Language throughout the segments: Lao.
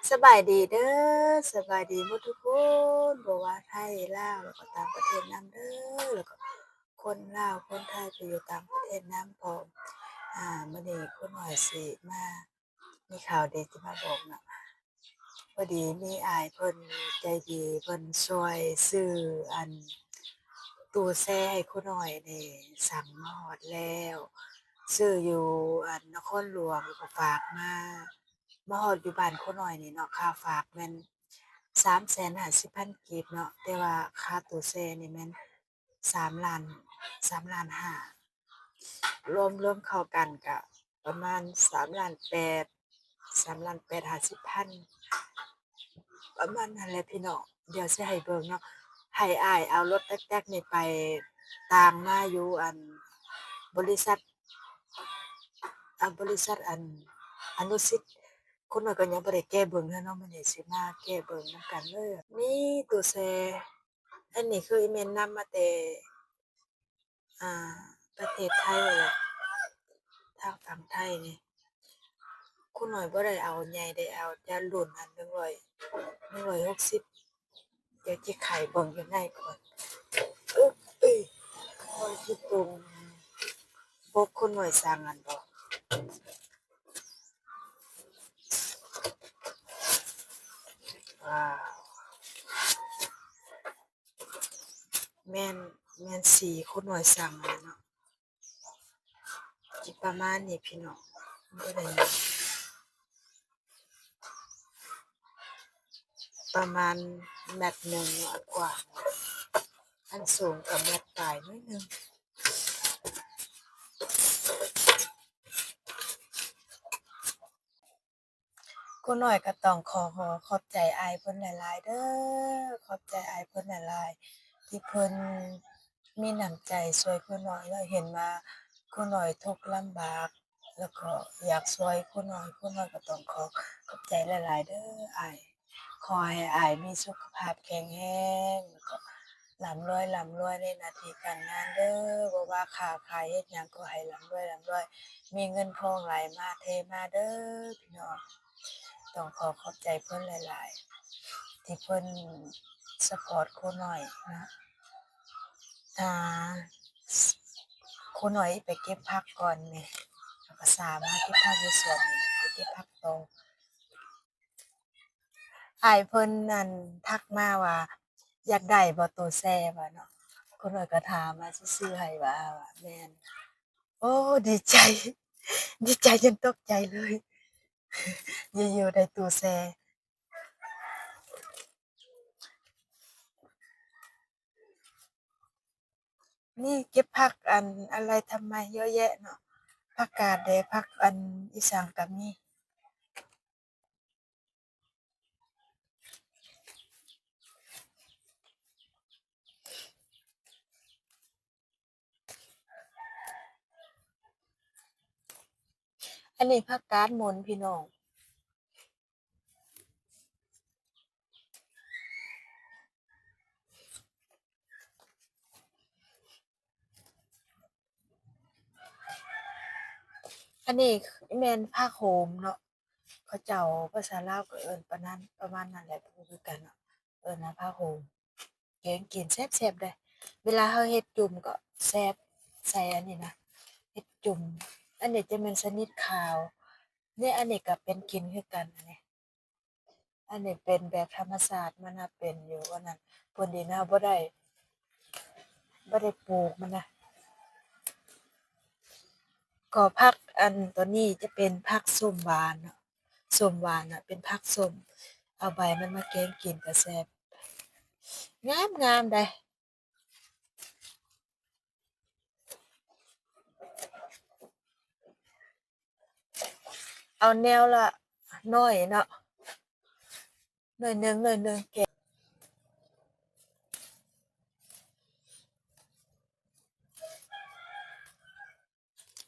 ສະບາຍດີເດີ ສະບາຍດີໝົດທຸກຄົນ ບໍ່ວ່າໄທ ລາວ ແລ້ວກໍຕ່າງປະເທດນຳເດີ ແລ້ວກໍຄົນລາວ ຄົນໄທທີ່ຢູ່ຕ່າງປະເທດນຳພ້ອມ. ອາ ມື້ນີ້ຄູນ້ອຍຊິມາ ມີຂ່າວດີຈະມາບອກເນາະ. ພໍດີມີອ້າຍເພິ່ນໃຈດີ ເພິ່ນຊ່ວຍຊື້ອັນ ຕູ້ແຊ່ໃຫ້ຄູນ້ອຍນີ້ ສັ່ງມາຮອດແລ້ວ ຊື້ຢູ່ອັນນະຄອນຫຼວງ ແລ້ວກໍຝາກມາ ມາຮອດຢູ່ບ້ານຄູນ້ອຍນີ້ເນາະ ຄ່າຝາກແມ່ນສາມແສນຫ້າສິບພັນກີບເນາະ ແຕ່ວ່າຄ່າຕູ້ແຊ່ນີ້ແມ່ນ ສາມລ້ານ ສາມລ້ານຫ້າ ລວມ ລວມເຂົ້າກັນກະປະມານສາມລ້ານແປດ ສາມລ້ານແປດຫ້າສິບພັນ ປະມານນັ້ນແຫຼະພີ່ນ້ອງ. ດຽວຊິໃຫ້ເບິ່ງເນາະ ໃຫ້ອ້າຍເອົາລົດຕັກໆນີ້ໄປຕາງມາຢູ່ອັນ ບໍລິສັດ ອາ ບໍລິສັດອັນ ອະນຸສິດ ຄຸນນ້ອຍກໍຍັງບໍ່ໄດ້ແກະເບິ່ງເທື່ອເນາະ ມື້ນີ້ຊິມາແກະເບິ່ງນຳກັນເລີຍ. ມີຕູ້ແຊ່ ອັນນີ້ຄືອີ່ແມ່ນນຳມາແຕ່ ອ່າ ປະເທດໄທແຫຼະ ທາງຝັ່ງໄທນີ້ ຄູນ້ອຍບໍ່ໄດ້ເອົາໃຫຍ່ ໄດ້ເອົາແຕ່ລຸ້ນອັນໜຶ່ງຮ້ອຍ ໜຶ່ງຮ້ອຍຫົກສິບ ດຽວຊິໄຂເບິ່ງຢູ່ໃນກ່ອນ. ອຶບ ເອີຍ ຂ້ອຍຊິຕົງ ບໍ່ ຄູນ້ອຍສັ່ງອັນບໍ່ ວ້າວ ແມ່ນ ແມ່ນສີຄູນ້ອຍສັ່ງຫັ້ນເນາະ ຊິປະມານນີ້ພີ່ນ້ອງ ບໍ່ໄດ້ ປະມານແມັດໜຶ່ງເນາະ ອັນກວ້າງ ອັນສູງກະແມັດປາຍໜ້ອຍໜຶ່ງ. ຄູນ້ອຍກໍຕ້ອງຂໍ ຂໍຂອບໃຈອ້າຍເພິ່ນຫຼາຍໆເດີ ຂອບໃຈອ້າຍເພິ່ນຫຼາຍໆ ທີ່ເພິ່ນມີນ້ຳໃຈຊ່ວຍຄູນ້ອຍ ແລ້ວເຫັນວ່າຄູນ້ອຍທຸກລຳບາກ ແລ້ວກໍຢາກຊ່ວຍຄູນ້ອຍ ຄູນ້ອຍກໍຕ້ອງຂໍຂອບໃຈຫຼາຍໆເດີອ້າຍ. ຂໍໃຫ້ອ້າຍມີສຸຂະພາບແຂງແຮງ ແລ້ວກໍລ່ຳລວຍ ລ່ຳລວຍໃນໜ້າທີ່ການງານເດີ ບໍ່ວ່າຄ້າຂາຍເຮັດຫຍັງກໍໃຫ້ລ່ຳລວຍ ລ່ຳລວຍ ມີເງິນທອງໄຫຼມາເທມາເດີພີ່ນ້ອງ. ຕ້ອງຂໍຂອບໃຈເພິ່ນຫຼາຍໆ ທີ່ເພິ່ນຊັບພອດຄູນ້ອຍເນາະ. ອ່າ ຄູນ້ອຍໄປເກັບຜັກກ່ອນນີ້ ເອົາກະສາມາເກັບຜັກຢູ່ສວນນີ້ ໄປເກັບຜັກຕໍ່. ອ້າຍເພິ່ນນັ້ນທັກມາວ່າ ຢາກໄດ້ບໍ່ຕູ້ແຊ່ວ່າເນາະ ຄູນ້ອຍກໍຖາມວ່າຊິຊື້ໃຫ້ບໍ່ ວ່າແມ່ນ. ໂອ້ ດີໃຈ ດີໃຈຈົນຕົກໃຈເລີຍ ຢູ່ໆໄດ້ຕູ້ແຊ່. ນີ້ເກັບຜັກອັນ ອະໄລທຳໄມເຍາະແຍະເນາະ ຜັກກາດເດ ຜັກອັນອີ່ສັງກະມີ. ອັນນີ້ຜັກກາດໝົນພີ່ນ້ອງ. ອັນນີ້ແມ່ນຜັກໂຫມເນາະ ເຂົາເຈົ້າພາສາລາວກໍເອີ້ນປານນັ້ນ ປະມານນັ້ນແຫຼະ ບໍ່ຮູ້ຄືກັນເນາະ ເອີ້ນວ່າຜັກໂຫມ. ແກງກິນແຊບໆເດ້ ເວລາເຮົາເຮັດຈຸ່ມກໍແຊບ ໃສ່ອັນນີ້ນະ ເຮັດຈຸ່ມ. ອັນນີ້ຈະແມ່ນຊະນິດຂາວ ນີ້ ອັນນີ້ກໍເປັນກິນຄືກັນ ອັນນີ້ ອັນນີ້ເປັນແບບທຳມະຊາດ ມັນນະເປັນຢູ່ ອັນນັ້ນ ເພິ່ນດິນເຮົາບໍ່ໄດ້ ບໍ່ໄດ້ປູກມັນນະ. ກໍຜັກອັນຕົວນີ້ຈະເປັນຜັກສົ້ມຫວານເນາະ ສົ້ມຫວານນະ ເປັນຜັກສົ້ມ ເອົາໃບມັນມາແກງກິນກໍແຊບ ງາມໆໄດ໋. ເອົາແນວລະໜ້ອຍເນາະ ໜ້ອຍໜຶ່ງ ໜ້ອຍໜຶ່ງແກະ.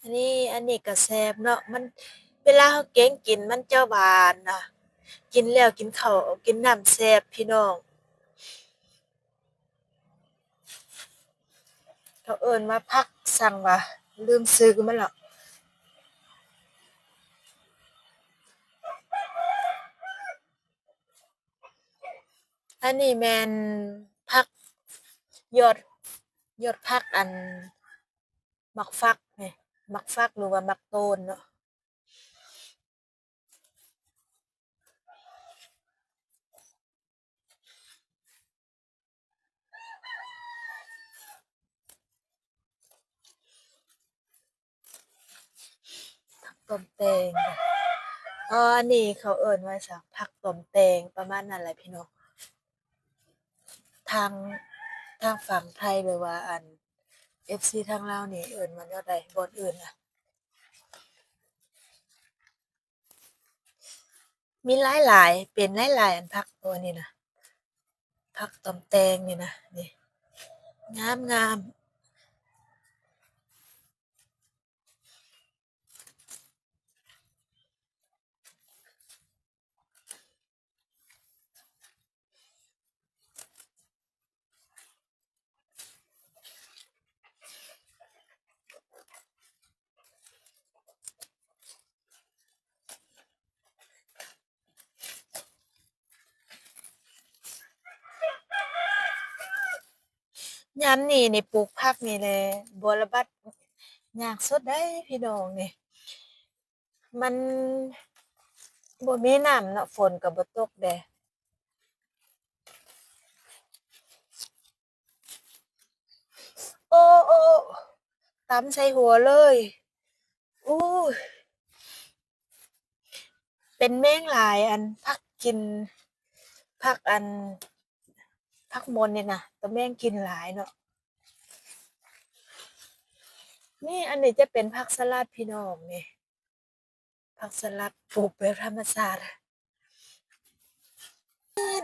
ອັນນີ້ ອັນນີ້ກະແຊບເນາະ ມັນ ເວລາເຮົາແກງກິນມັນຈະຫວານນະ ກິນແລ້ວກິນເຂົ້າ ກິນນ້ຳແຊບພີ່ນ້ອງ. ເຂົາເອີ້ນວ່າຜັກສັງຫວາ ລືມຊື່ມັນລະ. ອັນນີ້ແມ່ນຜັກ ຍອດ ຍອດຜັກ ອັນ ໝາກຝັກນີ້ ໝາກຝັກ ຫຼືວ່າໝາກໂຕນເນາະ. ຜັກຕົມແຕງ ເອີ ອັນນີ້ເຂົາເອີ້ນວ່າຫຍັງ ຜັກຕົມແຕງ ປະມານນັ້ນແຫຼະພີ່ນ້ອງ. ທາງ ທາງຝັ່ງໄທ ຫຼືວ່າອັນ ເອັຟຊີ ທາງລາວນີ້ເອີ້ນວ່າແນວໃດ ບ່ອນອື່ນນະ? ມີຫຼາຍໆ ເປັນຫຼາຍໆ ອັນ ຜັກຕົວນີ້ນະ ຜັກຕົມແຕງນີ້ນະ ນີ້ ງາມໆ. ຍາມນີ້ນີ້ປູກຜັກນີ້ແຫຼະ ບົວລະບັດຍາກສຸດໃດ໋ພີ່ນ້ອງນີ້. ມັນບໍ່ມີນ້ຳເນາະ ຝົນກໍບໍ່ຕົກເດ້. ໂອ້ ໂອ້ ຕຳໃສ່ຫົວເລີຍ. ອູ້ຍ ເປັນແມງຫຼາຍ ອັນ ຜັກກິນ ຜັກ ອັນ ຜັກໝົນນີ້ນະ ຕະແມງກິນຫຼາຍເນາະ. ນີ້ ອັນນີ້ຈະເປັນຜັກສະຫຼັດພີ່ນ້ອງນີ້ ຜັກສະຫຼັດປູກແບບທຳມະຊາດ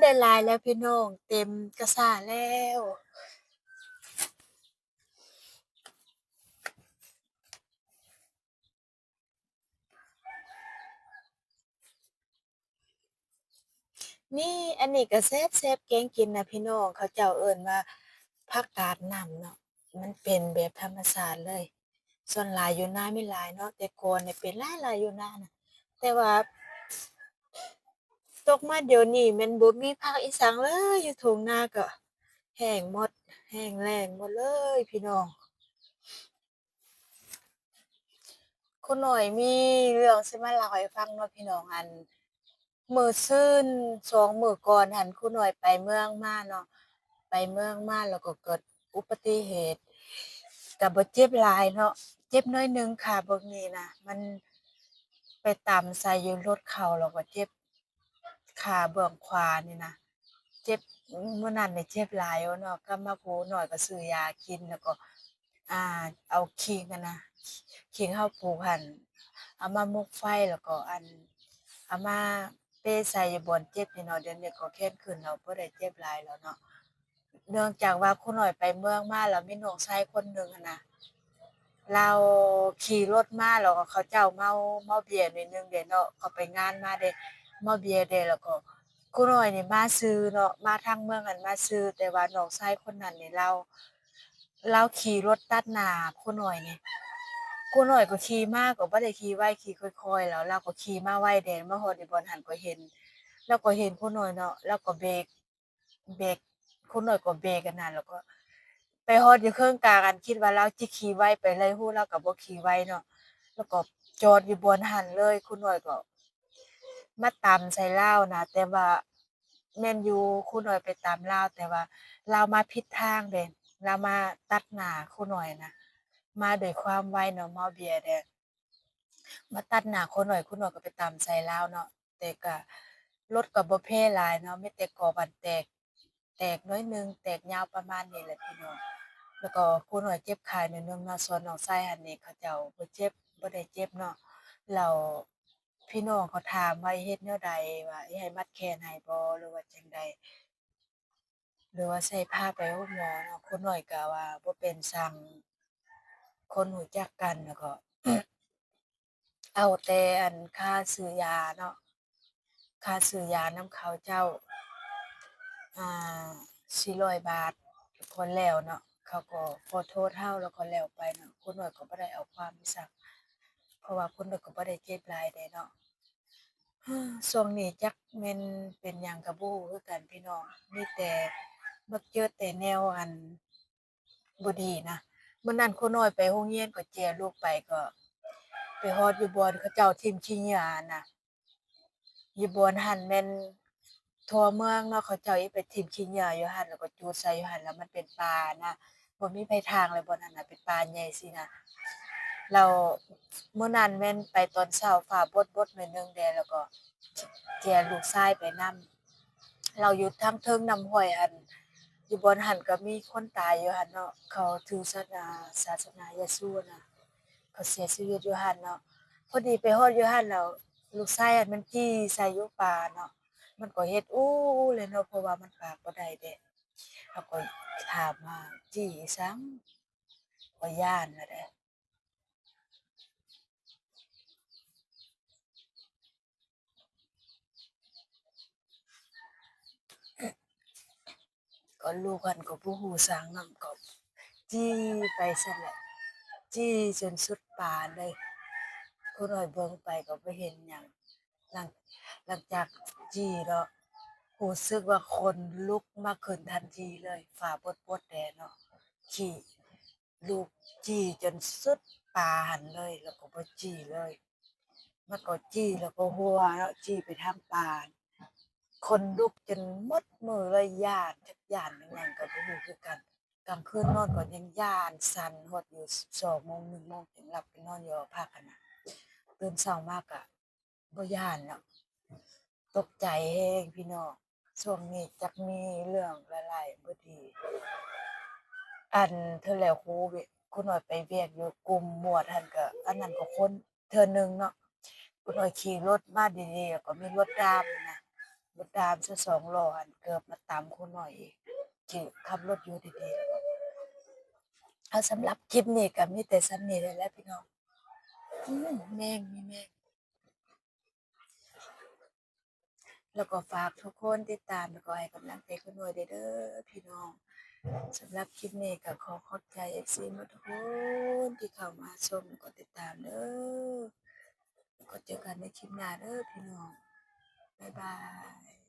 ໄດ້ຫຼາຍແລ້ວພີ່ນ້ອງ ເຕັມກະສາແລ້ວ. ນີ້ ອັນນີ້ກໍແຊບໆ ແກງກິນນະພີ່ນ້ອງ ເຂົາເຈົ້າເອີ້ນວ່າຜັກກາດນ້ຳເນາະ ມັນເປັນແບບທຳມະຊາດເລີຍ. ສ່ວນຫຼາຍຢູ່ນາມີຫຼາຍເນາະ ແຕ່ກ່ອນນີ້ເປັນຫຼາຍໆ ຢູ່ນານະ ແຕ່ວ່າຕົກມາດຽວນີ້ແມ່ນບໍ່ມີຜັກອີສັງເລີຍ ຢູ່ທົ່ງນາກໍແຫ້ງໝົດ ແຫ້ງແລ້ງໝົດເລີຍພີ່ນ້ອງ. ຄູນ້ອຍມີເລື່ອງຊິມາເລົ່າໃຫ້ຟັງເນາະພີ່ນ້ອງ. ອັນ ມື້ຊືນສອງມື້ກ່ອນຫັ້ນ ຄູນ້ອຍໄປເມືອງມາເນາະ ໄປເມືອງມາແລ້ວກໍເກີດອຸບັດຕິເຫດ ກໍບໍ່ເຈັບຫຼາຍເນາະ ເຈັບໜ້ອຍໜຶ່ງ ຂາເບື້ອງນີ້ນະ ມັນໄປຕຳໃສ່ຢູ່ລົດເຂົາ ແລ້ວກໍເຈັບ ຂາເບື້ອງຂວານີ້ນະ ເຈັບ ມື້ນັ້ນນີ້ເຈັບຫຼາຍເນາະ ກັບມາຄູນ້ອຍກໍຊື້ຢາກິນ ແລ້ວກໍ ອ່າ ເອົາຂີງຫັ້ນນະ ຂີງເຮົາປູກຫັ້ນ ເອົາມາໝົກໄຟ ແລ້ວກໍ ອັນ ເອົາມາເປໃສ່ຢູ່ບ່ອນເຈັບນີ້ເນາະ. ດຽວນີ້ກໍແຂນຂຶ້ນແລ້ວ ບໍ່ໄດ້ເຈັບຫຼາຍແລ້ວເນາະ. ເນື່ອງຈາກວ່າຄູນ້ອຍໄປເມືອງມາ ແລ້ວມີນ້ອງຊາຍຄົນໜຶ່ງຫັ້ນນະ ລາວຂີ່ລົດມາ ແລ້ວກໍເຂົາເຈົ້າເມົາ ເມົາເບຍໜ້ອຍໜຶ່ງເດ້ເນາະ ເຂົາໄປງານມາເດ້ ເມົາເບຍເດ້ ແລ້ວກໍຄູນ້ອຍນີ້ມາຊື່ເນາະ ມາທາງເມືອງຫັ້ນມາຊື່ ແຕ່ວ່ານ້ອງຊາຍຄົນນັ້ນນີ້ລາວ ລາວຂີ່ລົດຕັດໜ້າຄູນ້ອຍນີ້ ຄູນ້ອຍກໍຂີ່ມາ ກໍບໍ່ໄດ້ຂີ່ໄວ ຂີ່ຄ່ອຍໆ ແລ້ວລາວກໍຂີ່ມາໄວເດ້ ມາຮອດຢູ່ບ່ອນຫັ້ນກໍເຫັນ ລາວກໍເຫັນຄູນ້ອຍເນາະ ລາວກໍເບກ ເບກ ຄູນ້ອຍກໍເບກຫັ້ນນະ ແລ້ວກໍໄປຮອດຢູ່ເຄິ່ງກາງ ອັນ ຄິດວ່າລາວຊິຂີ່ໄວໄປເລີຍ ຮູ້ລາວກໍບໍ່ຂີ່ໄວເນາະ ແລ້ວກໍຈອດຢູ່ບ່ອນຫັ້ນເລີຍ. ຄູນ້ອຍກໍມາຕຳໃສ່ລາວນະ ແຕ່ວ່າແມ່ນຢູ່ ຄູນ້ອຍໄປຕຳລາວ ແຕ່ວ່າລາວມາຜິດທາງເດ້ ລາວມາຕັດໜ້າຄູນ້ອຍນະ ມາດ້ວຍຄວາມໄວເນາະ ເມົາເບຍເດ້ ມາຕັດໜ້າຄູນ້ອຍ ຄູນ້ອຍກໍໄປຕຳໃສ່ລາວເນາະ ແຕ່ກະລົດກໍບໍ່ເພຫຼາຍເນາະ ມີແຕ່ກໍບາດແຕກ ແຕກໜ້ອຍໜຶ່ງ ແຕກຍາວປະມານນີ້ແຫຼະພີ່ນ້ອງ. ແລ້ວກໍຄູນ້ອຍເຈັບຂາໜ້ອຍໜຶ່ງເນາະ ສ່ວນນ້ອງຊາຍຫັ້ນນີ້ເຂົາເຈົ້າບໍ່ເຈັບ ບໍ່ໄດ້ເຈັບເນາະ. ແລ້ວພີ່ນ້ອງເຂົາຖາມວ່າເຮັດແນວໃດ ວ່າໃຫ້ມັດແຂນໃຫ້ບໍ່ ຫຼືວ່າຈັ່ງໃດ ຫຼືວ່າໃສ່ພາໄປໂຮງໝໍເນາະ. ຄູນ້ອຍກໍວ່າບໍ່ເປັນສັງ ຄົນຮູ້ຈັກກັນ ແລ້ວກໍ ເອົາແຕ່ອັນຄ່າຊື້ຢາເນາະ ຄ່າຊື້ຢານຳເຂົາເຈົ້າ ອ່າ ສີ່ຮ້ອຍບາດ ກໍແລ້ວເນາະ. ເຂົາກໍຂໍໂທດເຮົາ ແລ້ວກໍແລ້ວໄປເນາະ. ຄູນ້ອຍກໍບໍ່ໄດ້ເອົາຄວາມອີ່ສັງ ເພາະວ່າຄູນ້ອຍກໍບໍ່ໄດ້ເຈັບຫຼາຍເດ້ເນາະ. ຊ່ວງນີ້ຈັກແມ່ນເປັນຫຍັງກໍບໍ່ຮູ້ຄືກັນພີ່ນ້ອງ ມີແຕ່ມັກເຈີແຕ່ແນວອັນບໍ່ດີນະ. ມື້ນັ້ນຄູນ້ອຍໄປໂຮງຮຽນກໍແຈລູກໄປ ກໍໄປຮອດຢູ່ບ່ອນເຂົາເຈົ້າຖິ້ມຂີ້ເຫຍື້ອຫັ້ນນະ. ຢູ່ບ່ອນຫັ້ນແມ່ນທົ່ວເມືອງເນາະ ເຂົາເຈົ້າອີກໄປຖິ້ມຂີ້ເຫຍື້ອຢູ່ຫັ້ນ ແລ້ວກໍຈູດໃສ່ຢູ່ຫັ້ນ ແລ້ວມັນເປັນປ່ານະ ບໍ່ມີໃຜທາງເລີຍ. ບ່ອນນັ້ນນະເປັນປ່າໃຫຍ່ຊີ້ນະ. ແລ້ວມື້ນັ້ນແມ່ນໄປຕອນເຊົ້າ ຟ້າບົດໆໜ້ອຍໜຶ່ງແດ່ ແລ້ວກໍແຈລູກຊາຍໄປນຳ. ແລ້ວຢູ່ທາງເທິງນ້ຳຫ້ວຍຫັ້ນ ຢູ່ບ່ອນຫັ້ນກໍມີຄົນຕາຍຢູ່ຫັ້ນເນາະ ເຂົາຖືສາສະໜາ ສາສະໜາຢາຊູນະ ເຂົາເສຍຊີວິດຢູ່ຫັ້ນເນາະ. ພໍດີໄປຮອດຢູ່ຫັ້ນແລ້ວ ລູກຊາຍຫັ້ນມັນຈີ່ໃສ່ຢູ່ປາເນາະ ມັນກໍເຮັດອູ້ໆເລີຍເນາະ ເພາະວ່າມັນປາກບໍ່ໄດ້ເດ້. ເຮົາກໍຖາມວ່າຈີ່ອີຫຍັງ ກໍຢ້ານລະເດ້. ກໍລູກຫັ້ນກໍບໍ່ຮູ້ຫຍັງນຳ ກໍຈີ່ໄປຊັ້ນແຫຼະ ຈີ່ຈົນສຸດປານເລີຍ. ຄູນ້ອຍເບິ່ງໄປກໍບໍ່ເຫັນຫຍັງ ຫຼັງ ຫຼັງຈາກຈີ່ເນາະ ຮູ້ສຶກວ່າຂົນລຸກມາຂຶ້ນທັນທີເລີຍ ຟ້າບົດໆແດ່ເນາະ ຈີ່ ລູກຈີ່ຈົນສຸດປາຫັ້ນເລີຍ ແລ້ວກໍບໍ່ຈີ່ເລີຍ. ມັນກໍຈີ່ແລ້ວກໍຫົວເນາະ ຈີ່ໄປທາງປາ ຂົນລຸກຈົນໝົດມືເລີຍ ຢ້ານ ຈັກຢ້ານແມ່ນຫຍັງກໍບໍ່ຮູ້ຄືກັນ. ກາງຄືນນອນກໍຍັງຢ້ານ ສັ່ນຮອດຢູ່ສອງໂມງ ໜຶ່ງໂມງ ຈຶ່ງຫຼັບໄປນອນຢູ່ຫ້ອງພັກຫັ້ນນະ. ຕື່ນເຊົ້າມາກະບໍ່ຢ້ານແລ້ວ ຕົກໃຈແຮງພີ່ນ້ອງ. ຊ່ວງນີ້ຈັກມີເລື່ອງຫຼາຍໆບໍ່ດີ ອັນເທື່ອແລ້ວຄູ ຄູນ້ອຍໄປວຽກຢູ່ກຸ່ມໝວດຫັ້ນ ກະອັນນັ້ນກໍຄົນເທື່ອໜຶ່ງເນາະ. ຄູນ້ອຍຂີ່ລົດມາດີໆ ກໍມີລົດດາມນະ ລົດດາມຊາວສອງລໍ້ຫັ້ນ ເກືອບມາຕຳຄູນ້ອຍອີກ ຂີ່ ຂັບລົດຢູ່ດີໆ. ເອົາ ສຳລັບຄລິບນີ້ກໍມີແຕ່ສ່ຳນີ້ແຫຼະພີ່ນ້ອງ. ອືມ ແມງ ມີແມງ. ແລ້ວກໍຝາກທຸກຄົນຕິດຕາມ ແລ້ວກໍໃຫ້ກຳລັງໃຈຄູນ້ອຍເດີພີ່ນ້ອງ. ສຳລັບຄລິບນີ້ກໍຂໍຂອບໃຈເອັຟຊີໝົດທຸກຄົນທີ່ເຂົ້າມາຊົມ ແລ້ວກໍຕິດຕາມເດີ. ແລ້ວກໍເຈີກັນໃນຄລິບໜ້າເດີພີ່ນ້ອງ. ບາຍບາຍ.